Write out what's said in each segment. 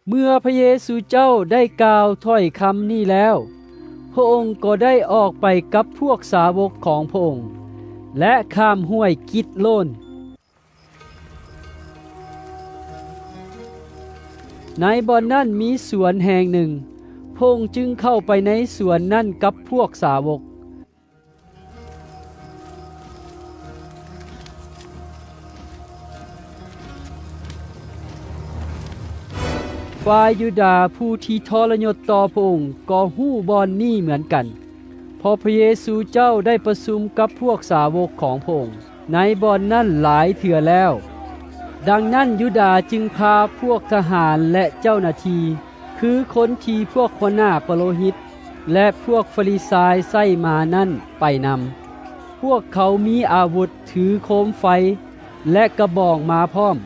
ເມື່ອພະເຢຊູເຈົ້າໄດ້ກ່າວຖ້ອຍຄຳນີ້ແລ້ວ, ພະອົງກໍໄດ້ອອກໄປກັບພວກສາວົກຂອງພະອົງ ແລະ ຂ້າມຫ້ວຍກິດໂລນ. ໃນບ່ອນນັ້ນມີສວນແຫ່ງໜຶ່ງ, ພະອົງຈຶ່ງເຂົ້າໄປໃນສວນນັ້ນກັບພວກສາວົກ. ຝ່າຍຢູດາຜູ້ທີ່ທໍລະຍົດຕໍ່ພະອົງກໍຮູ້ບ່ອນນີ້ເໝືອນກັນ, ເພາະພະເຢຊູເຈົ້າໄດ້ປະຊຸມກັບພວກສາວົກຂອງພະອົງໃນບ່ອນນັ້ນຫຼາຍເທື່ອແລ້ວ. ດັ່ງນັ້ນຢູດາຈຶ່ງພາພວກທະຫານ ແລະ ເຈົ້າໜ້າທີ່, ຄືຄົນທີ່ພວກຫົວໜ້າປະໂລຫິດ ແລະ ພວກຟາຣິຊາຍໃຊ້ມານັ້ນໄປນຳ. ພວກເຂົາມີອາວຸດ, ຖືໂຄມໄຟ ແລະ ກະບອງມາພ້ອມ.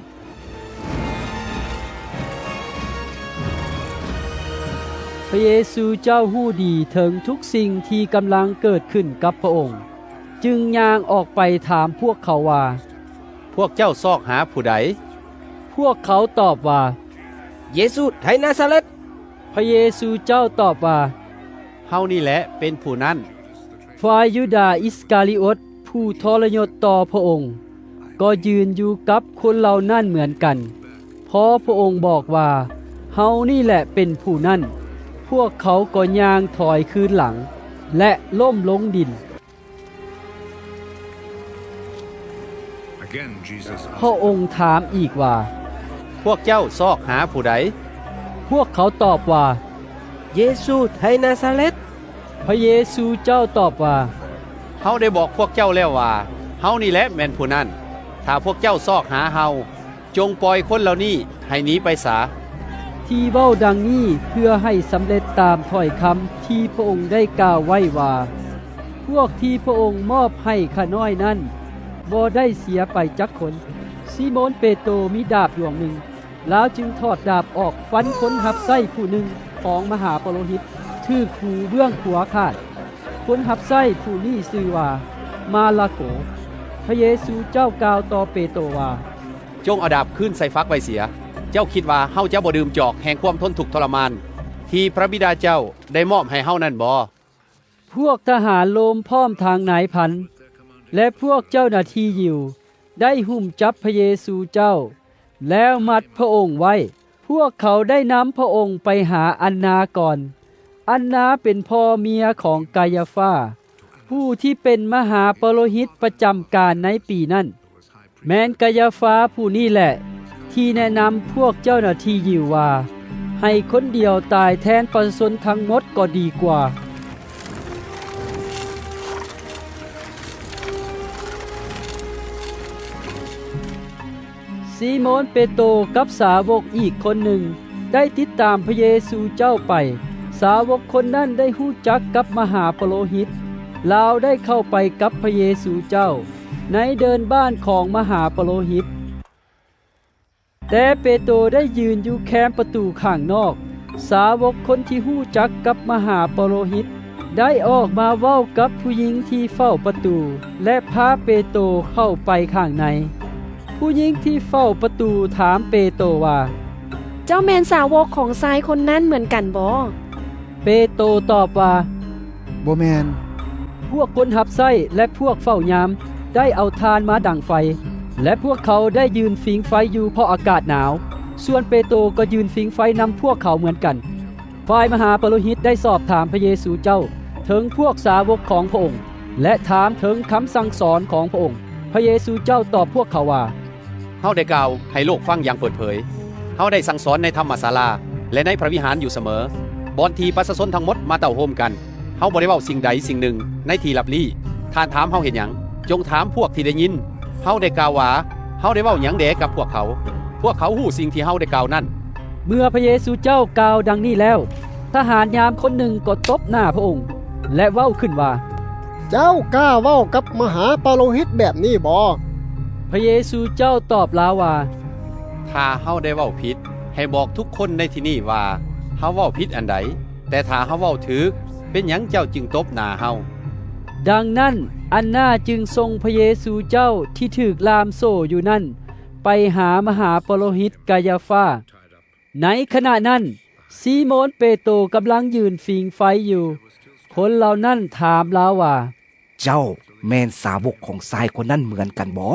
ພະເຢຊູເຈົ້າຮູ້ດີເຖິງທຸກສິ່ງທີ່ກຳລັງເກີດຂຶ້ນກັບພະອົງ, ຈຶ່ງຍ່າງອອກໄປຖາມພວກເຂົາວ່າ, ພວກເຈົ້າຊອກຫາຜູ້ໃດ? ພວກເຂົາຕອບວ່າ, ເຢຊູໄທນາຊາເລັດ. ພະເຢຊູເຈົ້າຕອບວ່າ, ເຮົານີ້ແຫຼະເປັນຜູ້ນັ້ນ. ຝ່າຍຢູດາອິດສະກາລິອົດ ຜູ້ທໍລະຍົດຕໍ່ພະອົງ ກໍຢືນຢູ່ກັບຄົນເຫຼົ່ານັ້ນເໝືອນກັນ. ພໍພະອົງບອກວ່າ, ເຮົານີ້ແຫຼະເປັນຜູ້ນັ້ນ, ພວກເຂົາກໍຍ່າງຖອຍຄືນຫຼັງ ແລະ ລົ້ມລົງດິນ. Again, Jesus ພະອົງຖາມອີກວ່າ, ພວກເຈົ້າຊອກຫາຜູ້ໃດ? ພວກເຂົາຕອບວ່າ, ເຢຊູໄທນາຊາເລັດ. ພະເຢຊູເຈົ້າຕອບວ່າ, ເຮົາໄດ້ບອກພວກເຈົ້າແລ້ວວ່າ, ເຮົານີ້ແຫຼະແມ່ນຜູ້ນັ້ນ. ຖ້າພວກເຈົ້າຊອກຫາເຮົາ, ຈົ່ງປ່ອຍຄົນເຫຼົ່ານີ້ໃຫ້ໜີໄປສາ. ທີ່ເວົ້າດັ່ງນີ້ເພື່ອໃຫ້ສຳເລັດຕາມຖ້ອຍຄຳທີ່ພະອົງໄດ້ກ່າວໄວ້ວ່າ, ພວກທີ່ພະອົງມອບໃຫ້ຂ້ານ້ອຍນັ້ນ ບໍ່ໄດ້ເສຍໄປຈັກຄົນ. ຊີໂມນເປໂຕມີດາບດວງໜຶ່ງ, ລາວຈຶ່ງຖອດດາບອອກຟັນຄົນຮັບໃຊ້ຜູ້ໜຶ່ງຂອງມະຫາປະໂລຫິດ, ຖືກຫູເບື້ອງຂວາຂາດ. ຄົນຮັບໃຊ້ຜູ້ນີ້ຊື່ວ່າມາລາໂກ. ພະເຢຊູເຈົ້າກ່າວຕໍ່ເປໂຕວ່າ, ຈົ່ງເອົາດາບຄືນໃສ່ຝັກໄວ້ເສຍ. ເຈົ້າຄິດວ່າເຮົາຈະບໍ່ດື່ມຈອກແຫ່ງຄວາມທົນທຸກທໍລະມານ ທີ່ພະບິດາເຈົ້າໄດ້ມອບໃຫ້ເຮົານັ້ນບໍ? ພວກທະຫານໂລມພ້ອມທັງນາຍພັນ ແລະ ພວກເຈົ້າໜ້າທີ່ຢິວ ໄດ້ຫຸ້ມຈັບພະເຢຊູເຈົ້າ ແລ້ວມັດພະອົງໄວ້. ພວກເຂົາໄດ້ນຳພະອົງໄປຫາອັນນາກ່ອນ. ອັນນາເປັນພໍ່ເມຍຂອງກາຢາຟາ ຜູ້ທີ່ເປັນມະຫາປະໂລຫິດປະຈຳການໃນປີນັ້ນ. ແມ່ນກາຢາຟາຜູ້ນີ້ແຫຼະ ທີ່ແນະນຳພວກເຈົ້າໜ້າທີ່ຢິວວ່າ, ໃຫ້ຄົນດຽວຕາຍແທນປະຊາຊົນທັງໝົດກໍດີກວ່າ. ຊີໂມນເປໂຕກັບສາວົກອີກຄົນໜຶ່ງໄດ້ຕິດຕາມພະເຢຊູເຈົ້າໄປ. ສາວົກຄົນນັ້ນໄດ້ຮູ້ຈັກກັບມະຫາປະໂລຫິດ. ລາວໄດ້ເຂົ້າໄປກັບພະເຢຊູເຈົ້າໃນເດີ່ນບ້ານຂອງມະຫາປະໂລຫິດ. ແຕ່ເປໂຕໄດ້ຢືນຢູ່ແຄມປະຕູຂ້າງນອກ. ສາວົກຄົນທີ່ຮູ້ຈັກກັບມະຫາປະໂລຫິດໄດ້ອອກມາເວົ້າກັບຜູ້ຍິງທີ່ເຝົ້າປະຕູ ແລະ ພາເປໂຕເຂົ້າໄປຂ້າງໃນ. ຜູ້ຍິງທີ່ເຝົ້າປະຕູຖາມເປໂຕວ່າ, ເຈົ້າແມ່ນສາວົກຂອງຊາຍຄົນນັ້ນເໝືອນກັນບໍ? ເປໂຕຕອບວ່າ, ບໍ່ແມ່ນ. ພວກຄົນຮັບໃຊ້ ແລະ ພວກເຝົ້າຍາມໄດ້ເອົາຖ່ານມາດັງໄຟ ແລະ ພວກເຂົາໄດ້ຢືນຟິງໄຟຢູ່ເພາະອາກາດໜາວ, ສ່ວນເປໂຕກໍຢືນຟິງໄຟນຳພວກເຂົາເໝືອນກັນ. ຝ່າຍມະຫາປະໂລຫິດໄດ້ສອບຖາມພະເຢຊູເຈົ້າເຖິງພວກສາວົກຂອງພະອົງ ແລະ ຖາມເຖິງຄຳສັ່ງສອນຂອງພະອົງ. ພະເຢຊູເຈົ້າຕອບພວກເຂົາວ່າ, ເຮົາໄດ້ກ່າວໃຫ້ໂລກຟັງຢ່າງເປີດເຜີຍ. ເຮົາໄດ້ສັ່ງສອນໃນທຳມະສາລາ ແລະ ໃນພະວິຫານຢູ່ສະເໝີ, ບ່ອນທີ່ປະຊາຊົນທັງໝົດມາເຕົ້າໂຮມກັນ. ເຮົາບໍ່ໄດ້ເວົ້າສິ່ງໃດສິ່ງໜຶ່ງໃນທີ່ລັບລີ້. ທ່ານຖາມເຮົາເຮັດຫຍັງ? ຈົ່ງຖາມພວກທີ່ໄດ້ຍິນ. ເຮົາໄດ້ກ່າວວ່າ, ເຮົາໄດ້ເວົ້າຫຍັງແດ່ກັບພວກເຂົາ? ພວກເຂົາຮູ້ສິ່ງທີ່ເຮົາໄດ້ກ່າວນັ້ນ. ເມື່ອພະເຢຊູເຈົ້າກ່າວດັ່ງນີ້ແລ້ວ, ທະຫານຍາມຄົນໜຶ່ງກໍຕົບໜ້າພະອົງ ແລະ ເວົ້າຂຶ້ນວ່າ, ເຈົ້າກ້າເວົ້າກັບມະຫາປະໂລຫິດແບບນີ້ບໍ? ພະເຢຊູເຈົ້າຕອບລາວວ່າ, ຖ້າເຮົາໄດ້ເວົ້າຜິດ, ໃຫ້ບອກທຸກຄົນໃນທີ່ນີ້ວ່າເຮົາເວົ້າຜິດອັນໃດ. ແຕ່ຖ້າເຮົາເວົ້າຖືກ, ເປັນຫຍັງເຈົ້າຈຶ່ງຕົບໜ້າເຮົາ? ດັ່ງນັ້ນ, ອັນນາຈຶ່ງສົ່ງພະເຢຊູເຈົ້າທີ່ຖືກລ່າມໂສ້ຢູ່ນັ້ນໄປຫາມະຫາປະໂລຫິດກາຢາຟາ. ໃນຂະນະນັ້ນ, ຊີໂມນເປໂຕກຳລັງຢືນຟິງໄຟຢູ່. ຄົນເຫຼົ່ານັ້ນຖາມລາວວ່າ, ເຈົ້າແມ່ນສາວົກຂອງຊາຍຄົນນັ້ນເໝືອນກັນບໍ?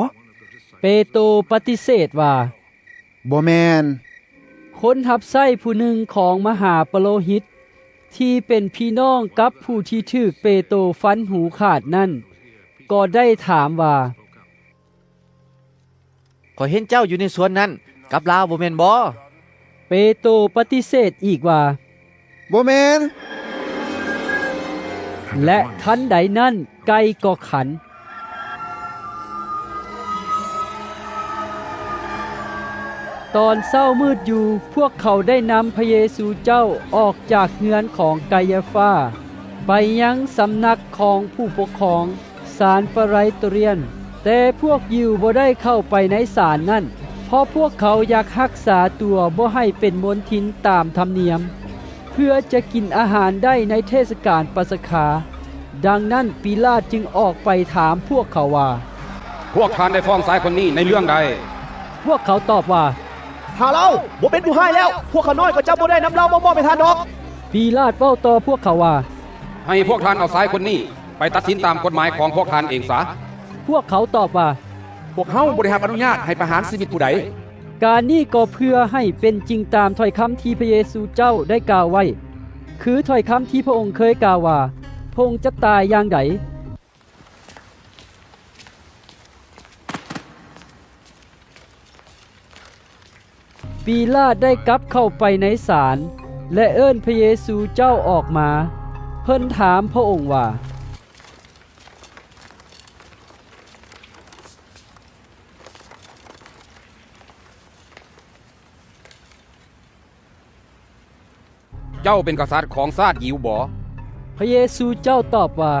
ເປໂຕປະຕິເສດວ່າ, ບໍ່ແມ່ນ. ຄົນຮັບໃຊ້ຜູ້ໜຶ່ງຂອງມະຫາປະໂລຫິດ ທີ່ເປັນພີ່ນ້ອງກັບຜູ້ທີ່ຖືກເປໂຕຟັນຫູຂາດນັ້ນ ກໍໄດ້ຖາມວ່າ, ຂ້ອຍເຫັນເຈົ້າຢູ່ໃນສວນນັ້ນກັບລາວ, ບໍ່ແມ່ນບໍ? ເປໂຕປະຕິເສດອີກວ່າ, ບໍ່ແມ່ນ. ແລະ ທັນໃດນັ້ນໄກ່ກໍຂັນ. ຕອນເຊົ້າມືດຢູ່, ພວກເຂົາໄດ້ນຳພະເຢຊູເຈົ້າອອກຈາກເຮືອນຂອງໄກຢາຟາ ໄປຍັງສຳນັກຂອງຜູ້ປົກຄອງ ສານປະໄຣໂຕຣຽນ. ແຕ່ພວກຢິວບໍ່ໄດ້ເຂົ້າໄປໃນສານນັ້ນ, ເພາະພວກເຂົາຢາກຮັກສາຕົວບໍ່ໃຫ້ເປັນມົນທິນຕາມທຳນຽມ, ເພື່ອຈະກິນອາຫານໄດ້ໃນເທດສະການປັດສະຄາ. ດັ່ງນັ້ນ, ປີລາດຈຶ່ງອອກໄປຖາມພວກເຂົາວ່າ, ພວກທ່ານໄດ້ຟ້ອງຊາຍຄົນນີ້ໃນເລື່ອງໃດ? ພວກເຂົາຕອບວ່າ, ຖ້າລາວບໍ່ເປັນຜູ້ຮ້າຍແລ້ວ, ພວກຂ້ານ້ອຍກໍຈະບໍ່ໄດ້ນຳລາວມາມອບໃຫ້ທ່ານດອກ. ປີລາດເວົ້າຕໍ່ພວກເຂົາວ່າ, ໃຫ້ພວກທ່ານເອົາຊາຍຄົນນີ້ໄປຕັດສິນຕາມກົດໝາຍຂອງພວກທ່ານເອງສາ. ພວກເຂົາຕອບວ່າ, ພວກເຮົາບໍ່ໄດ້ຮັບອະນຸຍາດໃຫ້ປະຫານຊີວິດຜູ້ໃດ. ການນີ້ກໍເພື່ອໃຫ້ເປັນຈິງຕາມຖ້ອຍຄຳທີ່ພະເຢຊູເຈົ້າໄດ້ກ່າວໄວ້, ຄືຖ້ອຍຄຳທີ່ພະອົງເຄີຍກ່າວວ່າ ພະອົງຈະຕາຍຢ່າງໃດ. ປີລາດໄດ້ກັບເຂົ້າໄປໃນສານ ແລະ ເອີ້ນພະເຢຊູເຈົ້າອອກມາ. ເພິ່ນຖາມພະອົງວ່າ, ເຈົ້າເປັນກະສັດຂອງຊາດຢິວບໍ? ພະເຢຊູເຈົ້າຕອບວ່າ,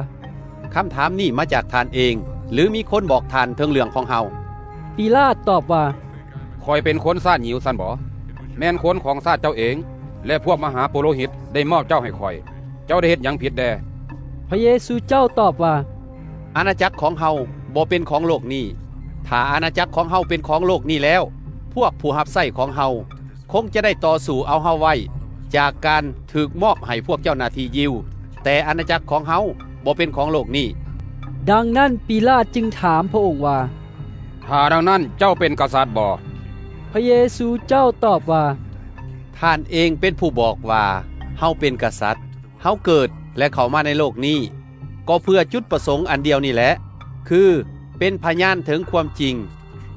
ຄຳຖາມນີ້ມາຈາກທ່ານເອງ ຫຼື ມີຄົນບອກທ່ານເຖິງເລື່ອງຂອງເຮົາ? ປີລາດຕອບວ່າ, ຂ້ອຍເປັນຄົນຊາດຢິວຊັ້ນບໍ? ແມ່ນຄົນຂອງຊາດເຈົ້າເອງ ແລະ ພວກມະຫາປຸໂຣຫິດໄດ້ມອບເຈົ້າໃຫ້ຂ້ອຍ. ເຈົ້າໄດ້ເຮັດຫຍັງຜິດແດ່? ພະເຢຊູເຈົ້າຕອບວ່າ, ອານາຈັກຂອງເຮົາບໍ່ເປັນຂອງໂລກນີ້. ຖ້າອານາຈັກຂອງເຮົາເປັນຂອງໂລກນີ້ແລ້ວ, ພວກຜູ້ຮັບໃຊ້ຂອງເຮົາ ຄົງຈະໄດ້ຕໍ່ສູ້ເອົາເຮົາໄວ້ຈາກການຖືກມອບໃຫ້ພວກເຈົ້າໜ້າທີ່ຢິວ, ແຕ່ອານາຈັກຂອງເຮົາບໍ່ເປັນຂອງໂລກນີ້. ດັ່ງນັ້ນ, ປີລາດຈຶ່ງຖາມພະອົງວ່າ, ຖ້າດັ່ງນັ້ນເຈົ້າເປັນກະສັດບໍ? ພະເຢຊູເຈົ້າຕອບວ່າ, ທ່ານເອງເປັນຜູ້ບອກວ່າເຮົາເປັນກະສັດ. ເຮົາເກີດ ແລະ ເຂົ້າມາໃນໂລກນີ້ ກໍເພື່ອຈຸດປະສົງອັນດຽວນີ້ແຫຼະ, ຄືເປັນພະຍານເຖິງຄວາມຈິງ.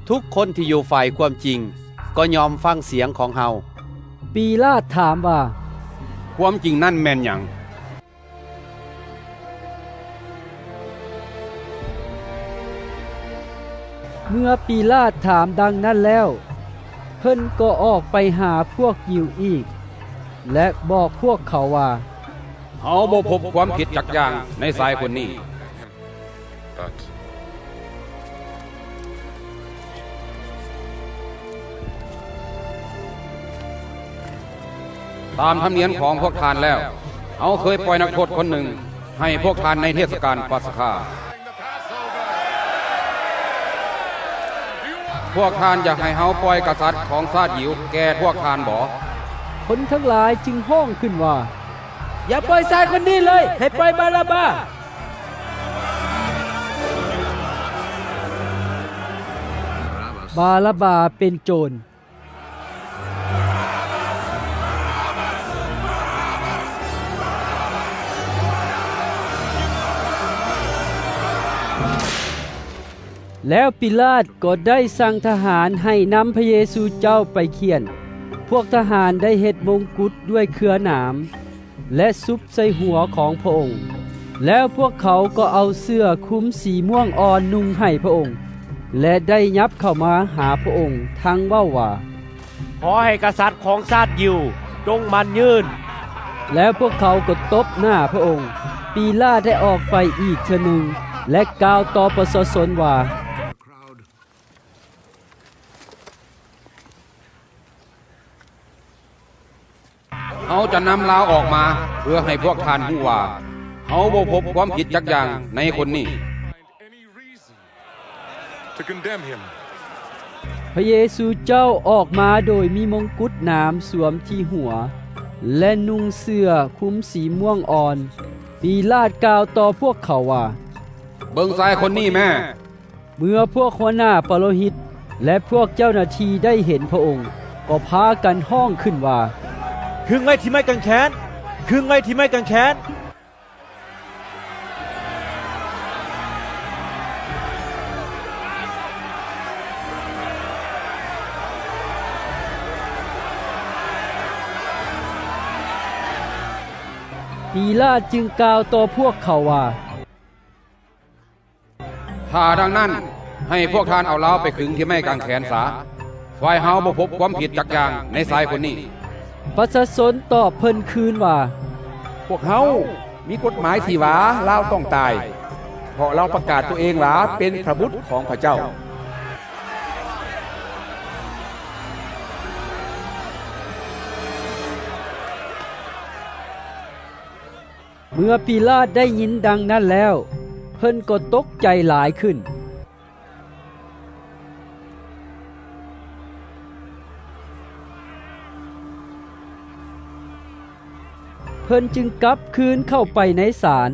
ທຸກຄົນທີ່ຢູ່ຝ່າຍຄວາມຈິງກໍຍອມຟັງສຽງຂອງເຮົາ. ປີລາດຖາມວ່າ, ຄວາມຈິງນັ້ນແມ່ນຫຍັງ? ເມື່ອປີລາດຖາມດັ່ງນັ້ນແລ້ວ, ເພິ່ນກໍອອກໄປຫາພວກຢິວອີກ ແລະ ບອກພວກເຂົາວ່າ, ເຮົາບໍ່ພົບຄວາມຜິດຈັກຢ່າງໃນຊາຍຄົນນີ້. ຕາມທຳນຽມຂອງພວກທ່ານແລ້ວ, ເຮົາເຄີຍປ່ອຍນັກໂທດຄົນໜຶ່ງໃຫ້ພວກທ່ານໃນເທດສະການປັດສະຄາ. ພວກທ່ານຢາກໃຫ້ເຮົາປ່ອຍກະສັດຂອງຊາດຢິວແກ່ພວກທ່ານບໍ? ຄົນທັງຫຼາຍຈຶ່ງຮ້ອງຂຶ້ນວ່າ, ຢ່າປ່ອຍຊາຍຄົນນີ້ເລີຍ, ໃຫ້ປ່ອຍບາຣາບາ. ບາຣາບາເປັນໂຈນ. ແລ້ວປີລາດກໍໄດ້ສັ່ງທະຫານໃຫ້ນຳພະເຢຊູເຈົ້າໄປຂ້ຽນ. ພວກທະຫານໄດ້ເຮັດມົງກຸດດ້ວຍເຄືອໜາມ ແລະ ສຸບໃສ່ຫົວຂອງພະອົງ. ແລ້ວພວກເຂົາກໍເອົາເສື້ອຄຸມສີມ່ວງອ່ອນນຸ່ງໃຫ້ພະອົງ ແລະ ໄດ້ຫຍັບເຂົ້າມາຫາພະອົງ, ທັງເວົ້າວ່າ, ຂໍໃຫ້ກະສັດຂອງຊາດຢິວຈົ່ງໝັ້ນຍືນ. ແລ້ວພວກເຂົາກໍຕົບໜ້າພະອົງ. ປີລາດໄດ້ອອກໄປອີກເທື່ອໜຶ່ງ ແລະ ກ່າວຕໍ່ປະຊາຊົນວ່າ, ເຮົາຈະນຳລາວອອກມາ ເພື່ອໃຫ້ພວກທ່ານຮູ້ວ່າ ເຮົາບໍ່ພົບຄວາມຜິດຈັກຢ່າງໃນຄົນນີ້. To condemn him. ພະເຢຊູເຈົ້າອອກມາໂດຍມີມົງກຸດໜາມສວມທີ່ຫົວ ແລະ ນຸ່ງເສື້ອຄຸມສີມ່ວງອ່ອນ. ປີລາດກ່າວຕໍ່ພວກເຂົາວ່າ, ເບິ່ງຊາຍຄົນນີ້ແມ້. ເມື່ອພວກຫົວໜ້າປະໂລຫິດ ແລະ ພວກເຈົ້າໜ້າທີ່ໄດ້ເຫັນພະອົງ, ກໍພາກັນຮ້ອງຂຶ້ນວ່າ, ຄຶງໄວ້ທີ່ໄມ້ກາງແຂນ! ຄຶງໄວ້ທີ່ໄມ້ກາງແຂນ! ປີລາດຈຶ່ງກ່າວຕໍ່ພວກເຂົາວ່າ, ຖ້າດັ່ງນັ້ນ, ໃຫ້ພວກທ່ານເອົາລາວໄປຂຶງທີ່ໄມ້ກາງແຂນສາ. ຝ່າຍເຮົາບໍ່ພົບຄວາມຜິດຈັກຢ່າງໃນຊາຍຄົນນີ້. ປະຊາຊົນຕອບເພິ່ນຄືນວ່າ, ພວກເຮົາມີກົດໝາຍທີ່ວ່າລາວຕ້ອງຕາຍ, ເພາະລາວປະກາດຕົວເອງວ່າເປັນພະບຸດຂອງພະເຈົ້າ. ເມື່ອປີລາດໄດ້ຍິນດັ່ງນັ້ນແລ້ວ, ເພິ່ນກໍຕົກໃຈຫຼາຍຂຶ້ນ. ເພິ່ນຈຶ່ງກັບຄືນເຂົ້າໄປໃນສານ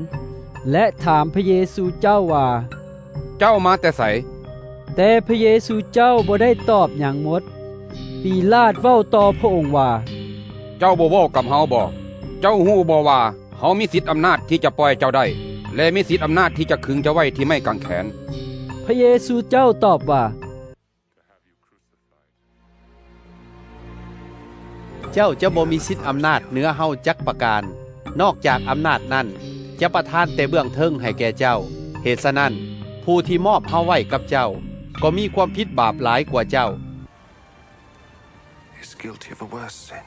ແລະ ຖາມພະເຢຊູເຈົ້າວ່າ, ເຈົ້າມາແຕ່ໃສ? ແຕ່ພະເຢຊູເຈົ້າບໍ່ໄດ້ຕອບຫຍັງໝົດ. ປີລາດເວົ້າຕໍ່ພະອົງວ່າ, ເຈົ້າບໍ່ເວົ້າກັບເຮົາບໍ? ເຈົ້າຮູ້ບໍ່ວ່າ ເຮົາມີສິດອຳນາດທີ່ຈະປ່ອຍເຈົ້າໄດ້ ແລະ ມີສິດອຳນາດທີ່ຈະຂຶງເຈົ້າໄວ້ທີ່ໄມ້ກາງແຂນ. ພະເຢຊູເຈົ້າຕອບວ່າ, ເຈົ້າຈະບໍ່ມີສິດອຳນາດເໜືອເຮົາຈັກປະການ, ນອກຈາກອຳນາດນັ້ນຈະປະທານແຕ່ເບື້ອງເທິງໃຫ້ແກ່ເຈົ້າ. ເຫດສະນັ້ນ, ຜູ້ທີ່ມອບເຮົາໄວ້ກັບເຈົ້າ ກໍມີຄວາມຜິດບາບຫຼາຍກວ່າເຈົ້າ. Is guilty of a worse sin.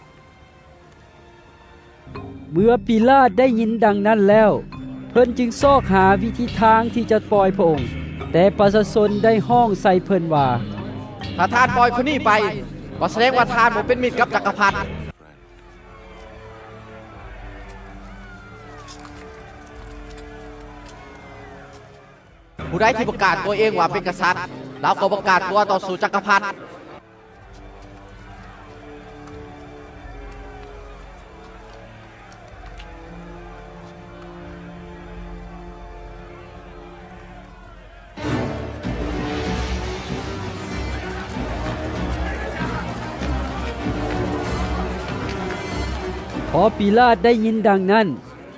ເມື່ອປີລາດໄດ້ຍິນດັ່ງນັ້ນແລ້ວ, ເພິ່ນຈຶ່ງຊອກຫາວິທີທາງທີ່ຈະປ່ອຍພະອົງ, ແຕ່ປະຊາຊົນໄດ້ຮ້ອງໃສ່ເພິ່ນວ່າ, ຖ້າທ່ານປ່ອຍຄົນນີ້ໄປ, ກໍສະແດງວ່າທ່ານບໍ່ເປັນມິດກັບຈັກກະພັດ. ຜູ້ໃດທີ່ປະກາດຕົວເອງວ່າເປັນກະສັດ, ລາວກໍປະກາດຕົວຕໍ່ສູ້ຈັກກະພັດ. ພໍປີລາດໄດ້ຍິນດັ່ງນັ້ນ,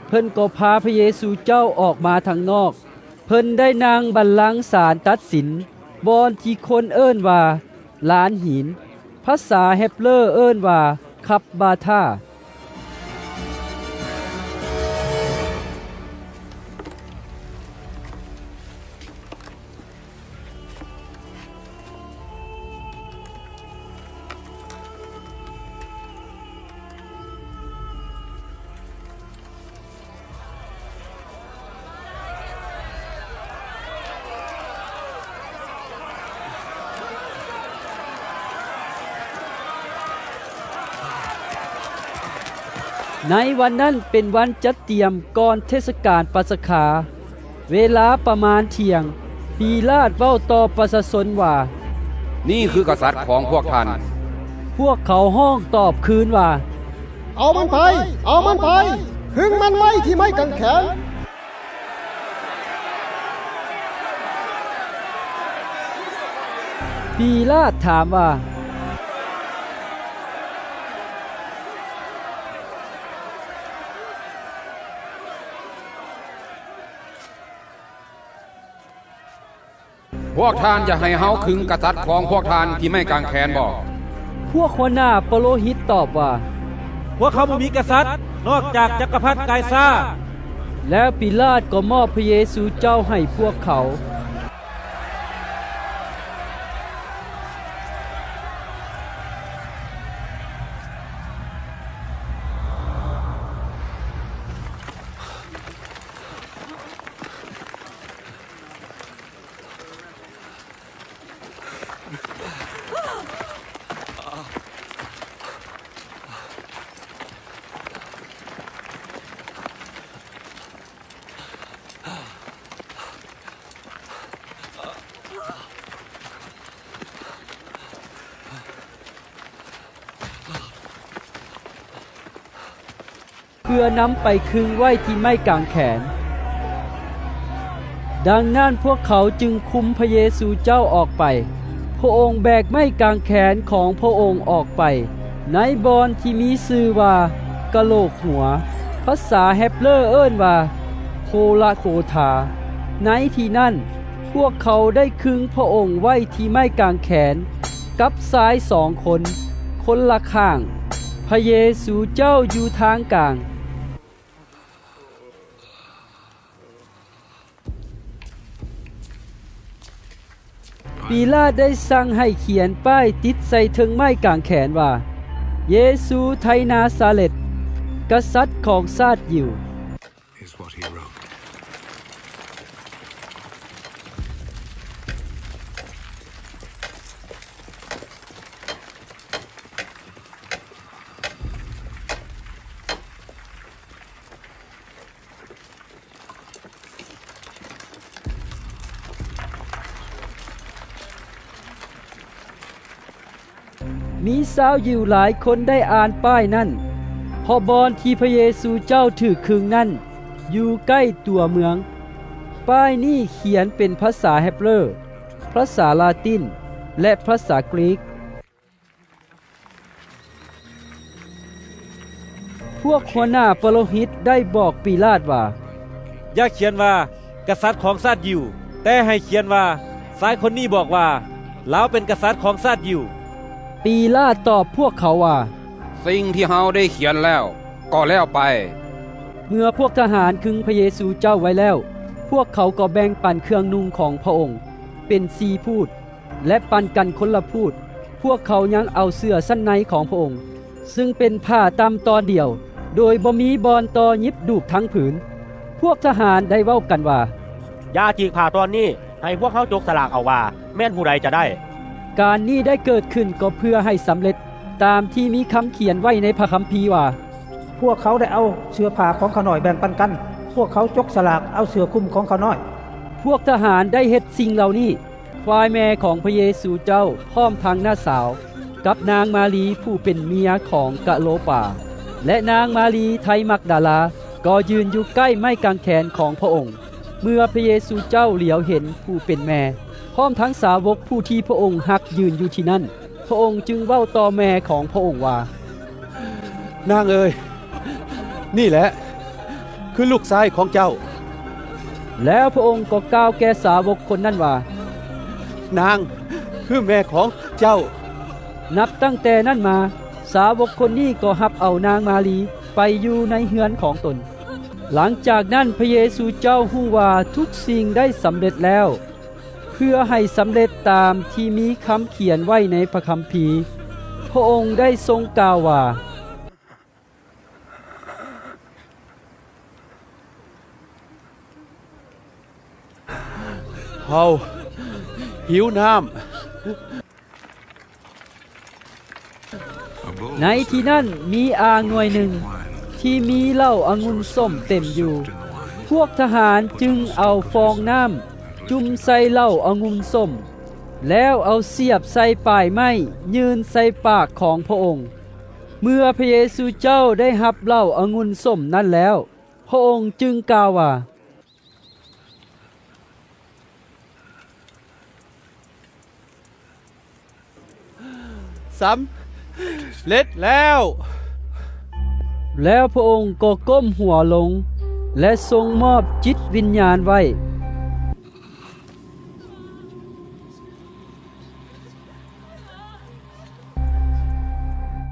ເພິ່ນກໍພາພະເຢຊູເຈົ້າອອກມາທາງນອກ. ເພິ່ນໄດ້ນັ່ງບັນລັງສານຕັດສິນ, ບ່ອນທີ່ຄົນເອີ້ນວ່າ ລານຫີນ, ພາສາເຮັບເຣີເອີ້ນວ່າ ຄັບບາທາ. ໃນວັນນັ້ນເປັນວັນຈັດຕຽມກ່ອນເທດສະການປັດສະຄາ. ເວລາປະມານທ່ຽງ, ປີລາດເວົ້າຕໍ່ປະຊາຊົນວ່າ, ນີ້ຄືກະສັດຂອງພວກທ່ານ. ພວກເຂົາຮ້ອງຕອບຄືນວ່າ, ເອົາມັນໄປ! ເອົາມັນໄປ! ຄຶງມັນໄວ້ທີ່ໄມ້ກາງແຂນ! ປີລາດຖາມວ່າ, ພວກທ່ານຢາກໃຫ້ເຮົາຂຶງກະສັດຂອງພວກທ່ານທີ່ໄມ້ກາງແຂນບໍ? ພວກຫົວໜ້າປະໂລຫິດຕອບວ່າ, ພວກເຮົາບໍ່ມີກະສັດ ນອກຈາກຈັກກະພັດກາຍຊາ. ແລ້ວປີລາດກໍມອບພະເຢຊູເຈົ້າໃຫ້ພວກເຂົາ. ພ ເພື່ອນຳໄປຄຶງໄວ້ທີ່ໄມ້ກາງແຂນ. ດັ່ງນັ້ນພວກເຂົາຈຶ່ງຄຸມພະເຢຊູເຈົ້າອອກໄປ. ພະອົງແບກໄມ້ກາງແຂນຂອງພະອົງອອກໄປ ໃນບ່ອນທີ່ມີຊື່ວ່າກະໂຫຼກຫົວ, ພາສາເຮັບເຣີເອີ້ນວ່າໂກລະໂກທາ. ໃນທີ່ນັ້ນ, ພວກເຂົາໄດ້ຄຶງພະອົງໄວ້ທີ່ໄມ້ກາງແຂນ ກັບຊາຍສອງຄົນ, ຄົນລະຂ້າງ, ພະເຢຊູເຈົ້າຢູ່ທາງກາງ. ປີລາດໄດ້ສັ່ງໃຫ້ຂຽນປ້າຍຕິດໃສ່ເທິງໄມ້ກາງແຂນວ່າ, ເຢຊູໄທນາຊາເລັດ, ກະສັດຂອງຊາດຢິວ. Is what he wrote. ມີຊາວຢິວຫຼາຍຄົນໄດ້ອ່ານປ້າຍນັ້ນ, ເພາະບ່ອນທີ່ພະເຢຊູເຈົ້າຖືກຄຶງນັ້ນຢູ່ໃກ້ຕົວເມືອງ. ປ້າຍນີ້ຂຽນເປັນພາສາເຮັບເຣີ, ພາສາລາຕິນ ແລະ ພາສາກຣີກ. ພວກຫົວໜ້າປະໂລຫິດໄດ້ບອກປີລາດວ່າ, ຢ່າຂຽນວ່າ, ກະສັດຂອງຊາດຢິວ, ແຕ່ໃຫ້ຂຽນວ່າ, ຊາຍຄົນນີ້ບອກວ່າ, ລາວເປັນກະສັດຂອງຊາດຢິວ. ປີລາດຕອບພວກເຂົາວ່າ, ສິ່ງທີ່ເຮົາໄດ້ຂຽນແລ້ວ ກໍແລ້ວໄປ. ເມື່ອພວກທະຫານຄຶງພະເຢຊູເຈົ້າໄວ້ແລ້ວ, ພວກເຂົາກໍແບ່ງປັນເຄື່ອງນຸ່ງຂອງພະອົງເປັນສີ່ພູດ ແລະ ປັນກັນຄົນລະພູດ. ພວກເຂົາຍັງເອົາເສື້ອຊັ້ນໃນຂອງພະອົງ, ຊຶ່ງເປັນຜ້າຕ່ຳຕອນດຽວ, ໂດຍບໍ່ມີບ່ອນຕໍ່ຫຍິບດູບທັງຜືນ. ພວກທະຫານໄດ້ເວົ້າກັນວ່າ, ຢ່າຈີກຜ້າຕອນນີ້, ໃຫ້ພວກເຮົາຈົກສະຫຼາກເອົາວ່າ ແມ່ນຜູ້ໃດຈະໄດ້. ການນີ້ໄດ້ເກີດຂຶ້ນກໍເພື່ອໃຫ້ສຳເລັດຕາມທີ່ມີຄຳຂຽນໄວ້ໃນພະຄຳພີວ່າ, ພວກເຂົາໄດ້ເອົາເສື້ອຜ້າຂອງຂ້ານ້ອຍແບ່ງປັນກັນ, ພວກເຂົາຈົກສະຫຼາກເອົາເສື້ອຄຸມຂອງຂ້ານ້ອຍ. ພວກທະຫານໄດ້ເຮັດສິ່ງເຫຼົ່ານີ້. ຝ່າຍແມ່ຂອງພະເຢຊູເຈົ້າ ພ້ອມທັງນ້າສາວ ກັບນາງມາຣີຜູ້ເປັນເມຍຂອງກະໂລປາ ແລະ ນາງມາຣີໄທມັກດາລາ ກໍຢືນຢູ່ໃກ້ໄມ້ກາງແຂນຂອງພະອົງ. ເມື່ອພະເຢຊູເຈົ້າຫຼຽວເຫັນຜູ້ເປັນແມ່ ພ້ອມທັງສາວົກຜູ້ທີ່ພະອົງຮັກຢືນຢູ່ທີ່ນັ້ນ, ພະອົງຈຶ່ງເວົ້າຕໍ່ແມ່ຂອງພະອົງວ່າ, ນາງເອີຍ, ນີ້ແຫຼະຄືລູກຊາຍຂອງເຈົ້າ. ແລ້ວພະອົງກໍກ່າວແກ່ສາວົກຄົນນັ້ນວ່າ, ນາງຄືແມ່ຂອງເຈົ້າ. ນັບຕັ້ງແຕ່ນັ້ນມາ, ສາວົກຄົນນີ້ກໍຮັບເອົານາງມາຣີໄປຢູ່ໃນເຮືອນຂອງຕົນ. ຫຼັງຈາກນັ້ນພະເຢຊູເຈົ້າຮູ້ວ່າທຸກສິ່ງໄດ້ສຳເລັດແລ້ວ. ເພື່ອໃຫ້ສຳເລັດຕາມທີ່ມີຄຳຂຽນໄວ້ໃນພະຄຳພີ, ພະອົງໄດ້ຊົງກ່າວວ່າ, ເຮົາຫິວນ້ຳ. ໃນທີ່ນັ້ນມີອ່າງໜ່ວຍໜຶ່ງ ທີ່ມີເຫຼົ້າອະງຸ່ນສົ້ມເຕັມຢູ່. ພວກທະຫານຈຶ່ງເອົາຟອງນ້ຳຈຸ່ມໃສ່ເຫຼົ້າອະງຸ່ນສົ້ມ, ແລ້ວເອົາສຽບໃສ່ປາຍໄມ້ຍື່ນໃສ່ປາກຂອງພະອົງ. ເມື່ອພະເຢຊູເຈົ້າໄດ້ຮັບເຫຼົ້າອະງຸ່ນສົ້ມນັ້ນແລ້ວ, ພະອົງຈຶ່ງກ່າວວ່າ, ສຳເລັດແລ້ວ. ແລ້ວພະອົງກໍກົ້ມຫົວລົງ ແລະ ຊົງມອບຈິດວິນຍານໄວ້.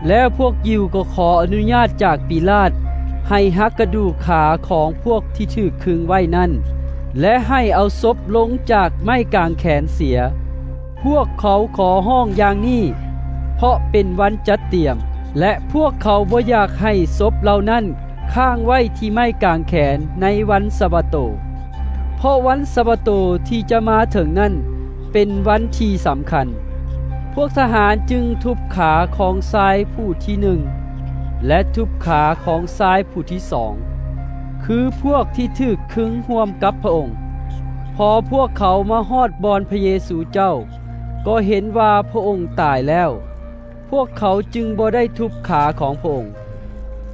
ແລ້ວພວກຢິວກໍຂໍອະນຸຍາດຈາກປີລາດໃຫ້ຫັກກະດູກຂາຂອງພວກທີ່ຖືກຄຶງໄວ້ນັ້ນ ແລະ ໃຫ້ເອົາສົບລົງຈາກໄມ້ກາງແຂນເສຍ. ພວກເຂົາຂໍຮ້ອງຢ່າງນີ້ ເພາະເປັນວັນຈັດຕຽມ, ແລະ ພວກເຂົາບໍ່ຢາກໃຫ້ສົບເຫຼົ່ານັ້ນຄ້າງໄວ້ທີ່ໄມ້ກາງແຂນໃນວັນສະບາໂຕ, ເພາະວັນສະບາໂຕທີ່ຈະມາເຖິງນັ້ນ ເປັນວັນທີ່ສຳຄັນ. ພວກທະຫານຈຶ່ງທຸບຂາຂອງຊາຍຜູ້ທີໜຶ່ງ ແລະ ທຸບຂາຂອງຊາຍຜູ້ທີສອງ, ຄືພວກທີ່ຖືກຄຶງຮ່ວມກັບພະອົງ. ພໍພວກເຂົາມາຮອດບ່ອນພະເຢຊູເຈົ້າ, ກໍເຫັນວ່າພະອົງຕາຍແລ້ວ. ພວກເຂົາຈຶ່ງບໍ່ໄດ້ທຸບຂາຂອງພະອົງ.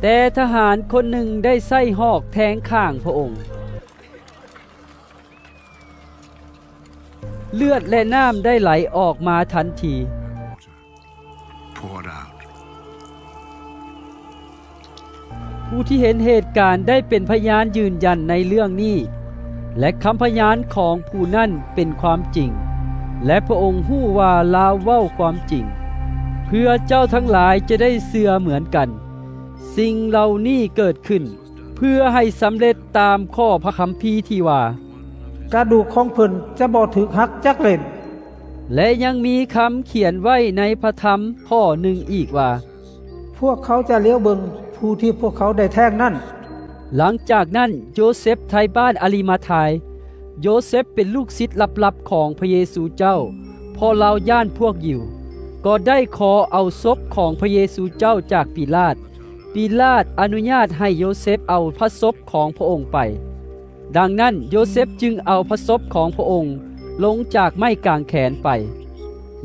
ແຕ່ທະຫານຄົນໜຶ່ງໄດ້ໃຊ້ຫອກແທງຂ້າງພະອົງ. ເລືອດ ແລະ ນ້ຳໄດ້ໄຫຼອອກມາທັນທີ. Poured out. ຜູ້ທີ່ເຫັນເຫດການໄດ້ເປັນພະຍານຢືນຢັນໃນເລື່ອງນີ້ ແລະ ຄຳພະຍານຂອງຜູ້ນັ້ນເປັນຄວາມຈິງ ແລະ ພະອົງຮູ້ວ່າລາວເວົ້າຄວາມຈິງ, ເພື່ອເຈົ້າທັງຫຼາຍຈະໄດ້ເຊື່ອເໝືອນກັນ. ສິ່ງເຫຼົ່ານີ້ເກີດຂຶ້ນ ເພື່ອໃຫ້ສຳເລັດຕາມຂໍ້ພະຄຳພີທີ່ວ່າ, ກະດູກຂອງເພິ່ນຈະບໍ່ຖືກຫັກຈັກເຫຼັ້ນ. ແລະ ຍັງມີຄຳຂຽນໄວ້ໃນພະທຳຂໍ້ໜຶ່ງອີກວ່າ, ພວກເຂົາຈະຫຼຽວເບິ່ງຜູ້ທີ່ພວກເຂົາໄດ້ແທງນັ້ນ. ຫຼັງຈາກນັ້ນ ໂຢເຊັບໄທບ້ານອາລິມາທາຍ, ໂຢເຊັບເປັນລູກສິດລັບໆຂອງພະເຢຊູເຈົ້າ, ເພາະລາວຢ້ານພວກຢິວ, ກໍໄດ້ຂໍເອົາສົບຂອງພະເຢຊູເຈົ້າຈາກປີລາດ. ປີລາດອະນຸຍາດໃຫ້ໂຢເຊັບເອົາພະສົບຂອງພະອົງໄປ. ດັ່ງນັ້ນ ໂຢເຊັບຈຶ່ງເອົາພະສົບຂອງພະອົງລົງຈາກໄມ້ກາງແຂນໄປ.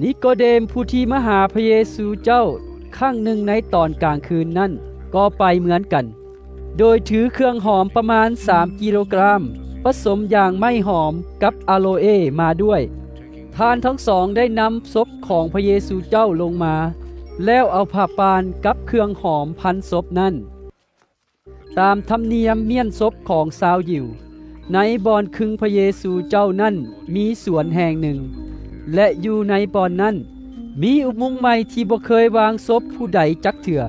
ນິໂກເດມ ຜູ້ທີ່ມາຫາພະເຢຊູເຈົ້າຄັ້ງໜຶ່ງໃນຕອນກາງຄືນນັ້ນ ກໍໄປເໝືອນກັນ, ໂດຍຖືເຄື່ອງຫອມປະມານສາມກິໂລກຣາມ ປະສົມຢາງໄມ້ຫອມກັບອາໂລເອມາດ້ວຍ. ທ່ານທັງສອງໄດ້ນຳສົບຂອງພະເຢຊູເຈົ້າລົງມາ, ແລ້ວເອົາຜ້າປ່ານກັບເຄື່ອງຫອມພັນສົບນັ້ນ. ຕາມທຳນຽມມ້ຽນສົບຂອງຊາວຢິວ, ໃນບ່ອນຄຶງພະເຢຊູເຈົ້ານັ້ນມີສວນແຫ່ງໜຶ່ງ, ແລະ ຢູ່ໃນບ່ອນນັ້ນມີອຸໂມງໃໝ່ທີ່ບໍ່ເຄີຍວາງສົບຜູ້ໃດຈັກເທື່ອ,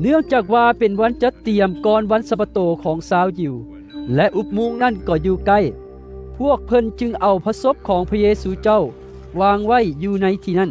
ເນື່ອງຈາກວ່າເປັນວັນຈັດຕຽມກ່ອນວັນສະບາໂຕຂອງຊາວຢິວ, ແລະ ອຸໂມງນັ້ນກໍຢູ່ໃກ້. ພວກເພິ່ນຈຶ່ງເອົາພະສົບຂອງພະເຢຊູເຈົ້າວາງໄວ້ຢູ່ໃນທີ່ນັ້ນ.